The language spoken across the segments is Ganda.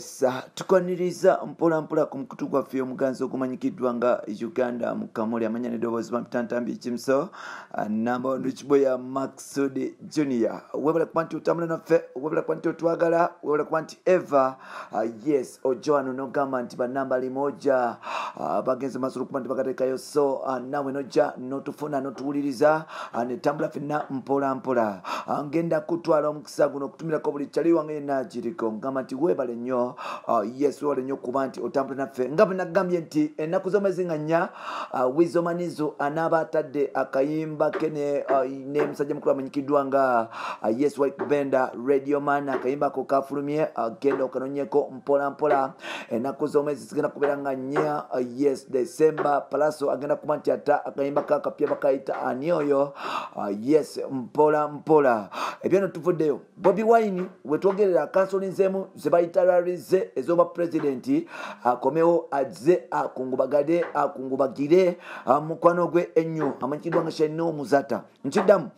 Yes, tukwaniriza mpola mpola ku mukutu gwaffe omuganzi ogumanyikiddwa nga Uganda mu Kamuli, amanya n'eddoboozi bampitantambi ekimso namba Kiboya Maxud Junior. Webala kuba nti otambula naffe, webala kuba nti otwagala, webala kuba nti eva yes ojja wano n'ogamba nti banamba limoja bagenze maaso okuba nti bakateekayo, so naawe nojja n'otufuna n'otuwuliriza netambula ffenna mpola mpola. Ngenda kutwala omukisa guno okutumirako buli kyali wange yenna giriko, ngamba nti weebale nnyo, yes weebale nnyo okuba nti otambula naffe. Nga bwe nagambye nti ennaku z'omwezi nga 4 Weasel Manizo anaaba atadde akayimba ke ne musajja mukulu amanyikiddwa nga yes White Bender Radio Man, akayimba ako kafulumye, genda okanonyeko mpola mpola. Ennaku z'omwezi zigenda kubeera nga 4 yes December. Palaso agenda kuba nti ata akayimba kakapya bakayita ani oyo, yes mpola mpola. Ebyano tuvuddeyo Bobi Wine wetwogerera akansolinzeemu ze bayita rally ze ez'obwa pulezidenti, akomewo azze akungubagade akungubagire mukwano gwe ennyo amanyikiddwa nga Shaino Muzata. Nkiddamu,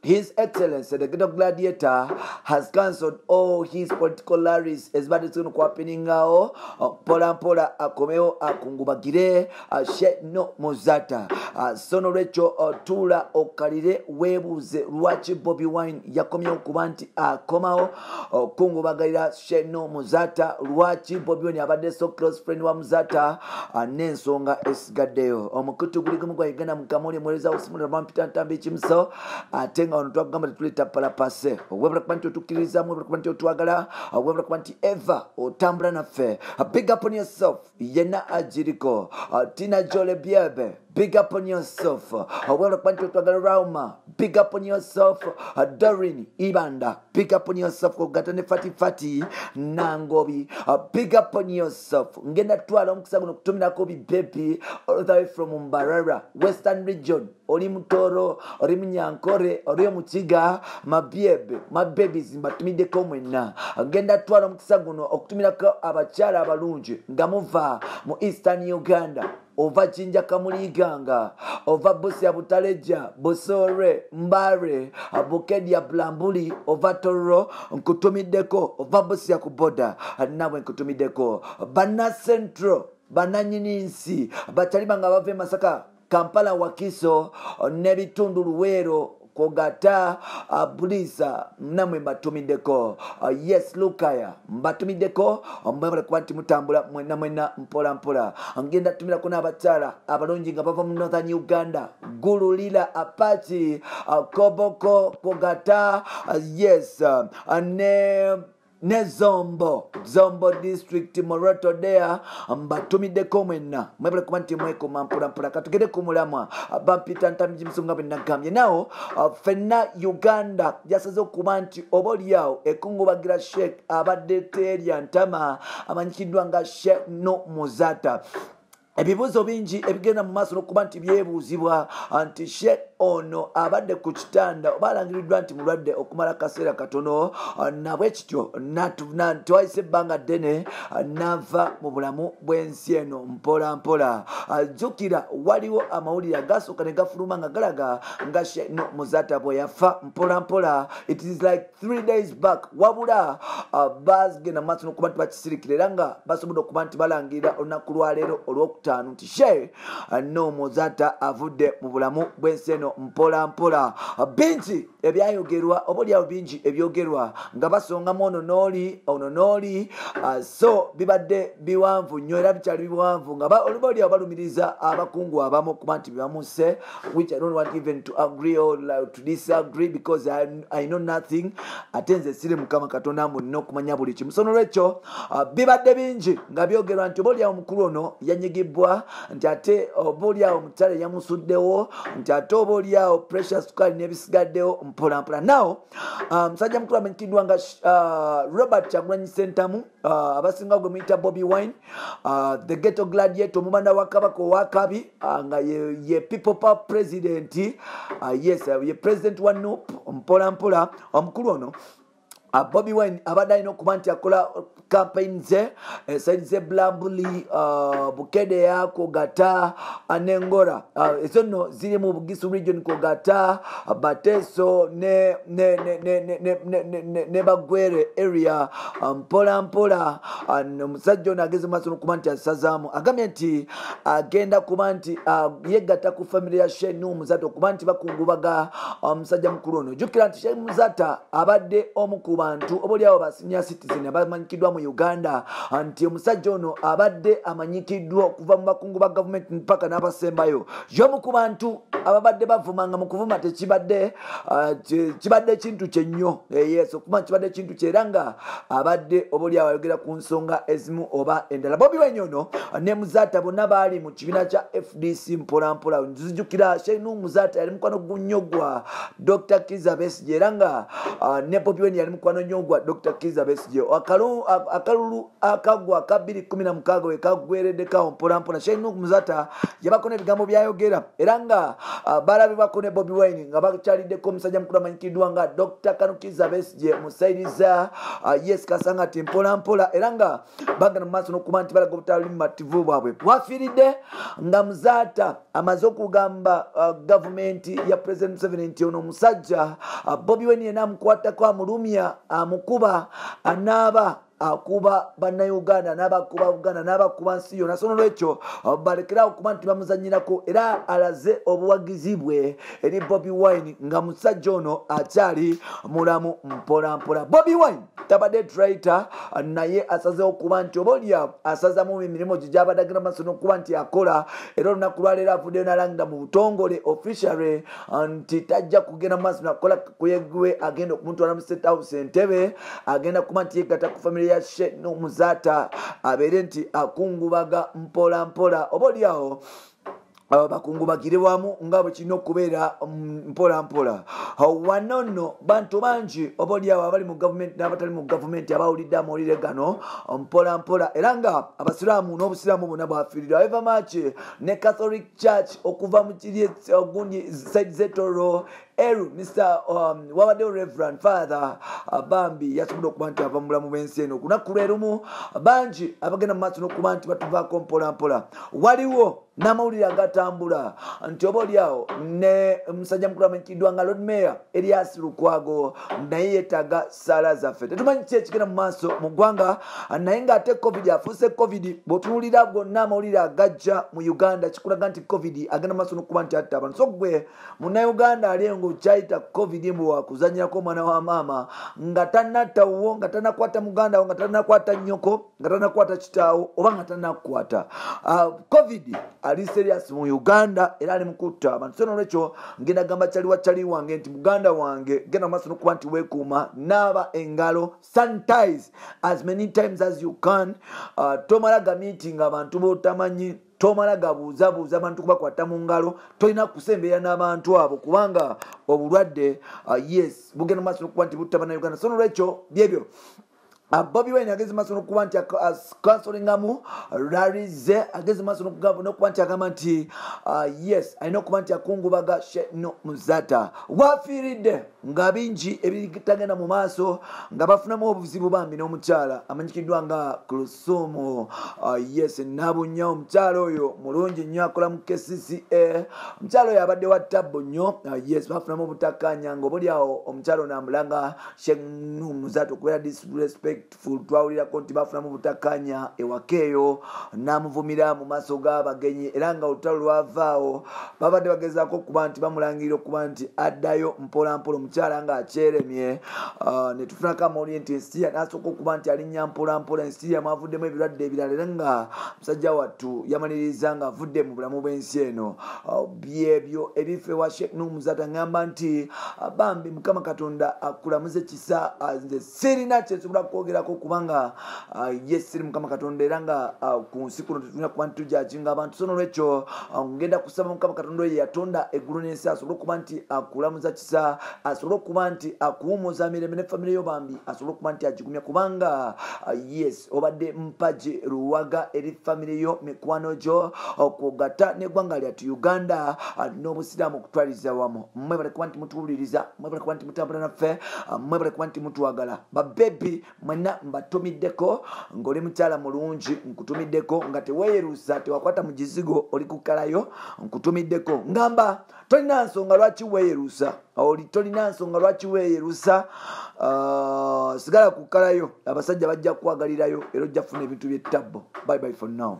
His Excellency the Ghetto Gladiator has cancelled all his political rallies ezibadde zigenda okuhappeningawo. Mpola mpola akomewo akungubagire Sheno Muzata. So nolwekyo tuula okalire weebuuze lwaki Bobi Wine yakomyewo kuba nti akomawo okungubagalira Sheno Muzata, lwaki Bobi Wine abadde so close friend wa Muzata n'ensonga esigaddeyo. Omukutu guli gumu gwa Uganda mu Kamuli, muweereza Osimulira Bampita Ntambi Kimso, ate nga wano twakugamba tetuleeta palapase. Webala kuba nti otukkiririzaamu, webala kuba nti otwagala, webala kuba nti eva otambula naffe. Big up on yourself yenna agiriko. Tina Jole Biebe, big up on yourself. Webala kuba nti otwagala. Rauma, big up on yourself. Dorin Ibanda, big up on yourself. Kogata ne Fati Fati Nangobi, big up on yourself. Ngenda twala omukisa guno okutumirako bibebi all the way from Mbarara, Western Region, oli Mutoro, oli Munyankore, oli Mukiga, mabyebe mababies mbatumiddeko mwenna. Ngenda twala omukisa guno okutumirako abakyala abalungi nga muva mu Eastern Uganda, ova Jinja Kamuliganga, ova Busia Butaleja, Busore, Mbare, Bukedia Blambuli, ova Toro, nkutumiddeko, ova Busia ku boda, nawe nkutumiddeko. Banna Central, bannannyini nsi, bakyali nga bava e Masaka, Kampala, Wakiso n'ebitundu Luweero, Kogata, Bulisa, namwe mbatumiddeko. Yes Lukaya mbatumiddeko, mwebale kuba nti mutambula mwenna mwenna mpola mpola. Ngenda tumirako n'abakyala abalungi nga bava mu Northern Uganda, Gululira, Apachi, Koboko, Kogata, yes ne Zombo, Zombo district, Moroto there, mbatumiddeko mwenna, mwebale kuba nti mwekoma mpola mpola. Katugende ku mulamwa. Bampita Ntambi Musunga bwe nagambye nawo ffenna Uganda yasaze okuba nti oba oliawo ekungubagira Sheikh abadde terya ntama amanyikiddwa nga Sheno Muzata. Ebibuuzo bingi ebigenda mu maaso n'okuba nti byebuuzibwa nti Sheikh ono abadde ku kitanda oba alangiriddwa nti mulwadde okumala akaseera katono, nabwe kityo tewayise ebbanga ddene n'ava mu bulamu bw'ensi eno mpola mpola. Jjukira waliwo amawulire agasooka ne gafuluma nga galaga nga Sheno Muzata bwe yafa mpola mpola, it is like 3 days back. Wabula bagenda mu maaso n'okuba nti bakisirikira era nga basobodde okuba nti balangirira olunaku lwaleero olwokutaano nti Sheno Muzata avudde mu bulamu bw'ensi eno mpola mpola. Bingi ebyayogerwa oba oliawo bingi ebyogerwa nga basongamu ono n'oli ono n'oli, so bibadde biwanvu nnyo era bikyali biwanvu nga oba oliawo balumiriza abakungu abamu okuba nti bebamuse, which I don't want even to agree or to disagree because I know nothing. Ate nze siri Mukama Katonda mbu nnina okumanya buli kimu. So nolwekyo bibadde bingi nga byogerwa nti oba oliawo omukulu ono yanyigibwa, nti ate oba oliawo omukyala yamusuddewo, nti ate oba oliawo Precious Sukali n'ebisigaddewo mpola mpola. Now musajja mukulu amanyikiddwa nga Robert Kyagulanyi Ssentamu, abasinga gwe muyita Bobi Wine, the Ghetto Gladiator, omubanda wa Kabaka owakabi, nga ye people power president, yes ye president wa NUP. Mpola mpola omukulu ono Bobi Wine abadde alina okuba nti akola campaign ze side ze Bulambuli, Bukedea, Kogata n'Engora. Ezo nno ziri mu Bugisu region, Kogata, Bateso ne Bagwere area. Mpola mpola omusajja ono ageze maaso n'okuba nti asazaamu, agambye nti agenda kuba nti yegatta ku famire ya Sheikh Nuhu Muzaata okuba nti bakungubaga omusajja mukulu ono. Jjukira nti Sheikh Muzaata abadde omu ku bantu oba oliawo ba senior citizen abamanyikiddwa mu Uganda, nti omusajja ono abadde amanyikiddwa okuva mu bakungu ba gavumenti mpaka n'abasembayo. Y'omu ku bantu ababadde bavumanga mu kuvuma tekibadde kibadde kintu kye nnyo. Yes, okuvuma kibadde kintu kye, era nga abadde oba oliawo ayogera ku nsonga ezimu oba endala. Bobi Wine ono ne Muzaata bonna baali mu kibiina kya FDC mpolampola. Nzijukira Sheikh Nuhu Muzaata yali mukwano nnyo gwa Dr. Kiza Besigye, era nga ne Bobi Wine yali mukwano nnyo gwa Dr. Kiza Besigye. Akalulu akagwa aka 2016 we kaggwereddekawo mpolampola, Sheikh Nuhu Muzaata yabako n'ebigambo byayogera, era nga balabibwako ne Bobi Wine nga bakyaliddeko omusajja mukulu amanyikiddwa nga Dr. Kano Kiza Besigye musairiza yes kasanga ti mpolampola, era nga bagenda mu maaso n'okuba nti balaga obutali mumativu bwabwe. Wafiiridde nga Muzaata amaze okugamba gavumenti ya President Museveni nti ono omusajja Bobi Wine yenna amukwatako, amulumya, amukuba, anaaba akuba Bannayuganda, n'abakuba Buganda, n'abakuba nsi yonna. So nolwekyo balekerawo okuba nti bamuzanyirako, era alaze obuwagizi bwe eri Bobi Wine nga musajja ono akyali mulamu. Mpolampola Bobi Wine tabadde traitor, naye asazeho okuba nti oba oliawo asazamu emirimu gye gyabadde agenda maaso n'okuba nti akola. Era olunaku lwaleero avuddeyo n'alangira mu butongole, officially, nti tajja kugenda maaso nakukola kuyegwe agenda okumutwala mu State House Entebe. Agenda kuba nti yegatta ku famire ya Sheikh Muzaata, abeere nti akungubaga mpola mpola, oba oliawo bakungubagire wamu nga bwe kirina okubeera mpola mpola. Wano nno bantu bangi oba oliawo abali mu gavumenti n'abatali mu gavumenti abawulidde amawulire gano mpola mpola, era nga abasiraamu n'obusiraamu bwonna bwafiirirwa. However much ne Catholic Church okuva mu kiri gundi side zetoro eru Mr wabaddewo Reverend Father bambi yasobodde okuba nti ava mu bulamu bw'ensi eno olunaku lwerumu. Bangi abagenda mu maaso n'okuba nti batuvaako mpola mpola. Waliwo n'amawulire agatambula nti oba oliawo ne musajja mukulu amanyikiddwa nga Lord Mayor Erias Lukwago naye yeetaaga saala zaffe. Tetumanyi ki ekigenda mu maaso mu ggwanga, naye ng'ate COVID afuuse COVID. Bw'otunuulira gonna amawulire agajja mu Uganda, kikulaga nti COVID agenda mu maaso n'okuba nti atta abantu. So gwe Munnayuganda ali nga okyayita COVID mbu wakuzanyirako, omwana wa maama, nga tannattawo, nga tannakwata muganda wo, nga tannakwata nnyoko, nga tannakwata kitaawo, oba nga tannakukwata. COVID ali serious mu Uganda era ali mukutta abantu. So nolwekyo ngenda gamba kyaliwa kyali wange nti muganda wange, genda maaso nokuba nti weekuuma, naaba engalo, sanitize as many times as you can. Tomala ga meeting abantu botamanyi, tomala gabuuzabuuza abantu kubakwata mu ngalo, tolina kusemberera n'abantu abo, kubanga obulwadde yes bugenda maaso nokuba nti butta Bannayuganda. So nolwekyo byebyo. Bobi Wine ageze maaso nokuba nti cancelingamu rally ze, ageze maaso nokuba nti agamba nti yes, alina okuba nti akungubaga Sheno Muzata. Wafiiridde nga bingi ebitagenda mu maaso, nga bafunamu obuzibu bambi n'omukyala amanyikiddwa nga Kulusumu yes Nabunya. Omukyala oyo mulungi nnyo, akola mu KCCA. Omukyala oyo abadde wa tabbu nnyo. Yes, bafunamu obutakkaanya nga oboliawo omukyala ono amulanga Sheno Muzata okubeera disrespectful. Twawulirako nti bafunamu obutakkaanya ewaka eyo, n'amuvumira mu maaso g'abagenyi, era nga olutalo lwavaawo. Babadde bagezaako okuba nti bamulangirira okuba nti addayo mpolampola, omukyala ng'akyeremye. Ne tufunako amawulire nti ensi nasooka okuba nti alinnya mpolampola, ensi yamwavuddemu ebirwadde ebirala, era nga musajja wattu yamaliriza ng'avudde mu bulamu bw'ensi eno. Byebyo ebifa ewa Sheikh Nuhu Muzaata. Ngamba nti bambi Mukama Katonda akulamuze kisa. Nze sirina kyensobola kwogera. kwogerako kubanga yes, siri Mukama Katonda, era nga ku nsi kuno tetulina kuba nti tujudginga abantu. So nolwekyo ngenda kusaba Mukama Katonda oyo yatonda eggulu n'ensi asobole okuba nti akulamuza kisa, asobole okuba nti akuwumuza mirembe ne famire yo bambi, asobole okuba nti agigumya, kubanga yes, obadde mpagi luwaga eri famire yo, mikwano gyo, okwogatta n'eggwanga lyattu Uganda n'Obusiraamu okutwaliza wamu. Mwebale kuba nti mutuwuliriza, mwebale kuba nti mutambula naffe, mwebale kuba nti mutwagala. Babebi mwenna mbatumiddeko, ng'oli mukyala mulungi nkutumiddeko, nga teweeyerusa, tewakwata mu gizigo, oli kukalayo nkutumiddeko. Ngamba tolina nsonga lwaki weeyerusa, oli tolina nsonga lwaki weeyerusa, sigala kukalayo, abasajja bajja kukwagalirayo era ojja kufuna ebintu by'ettabbo. Bye bye for now.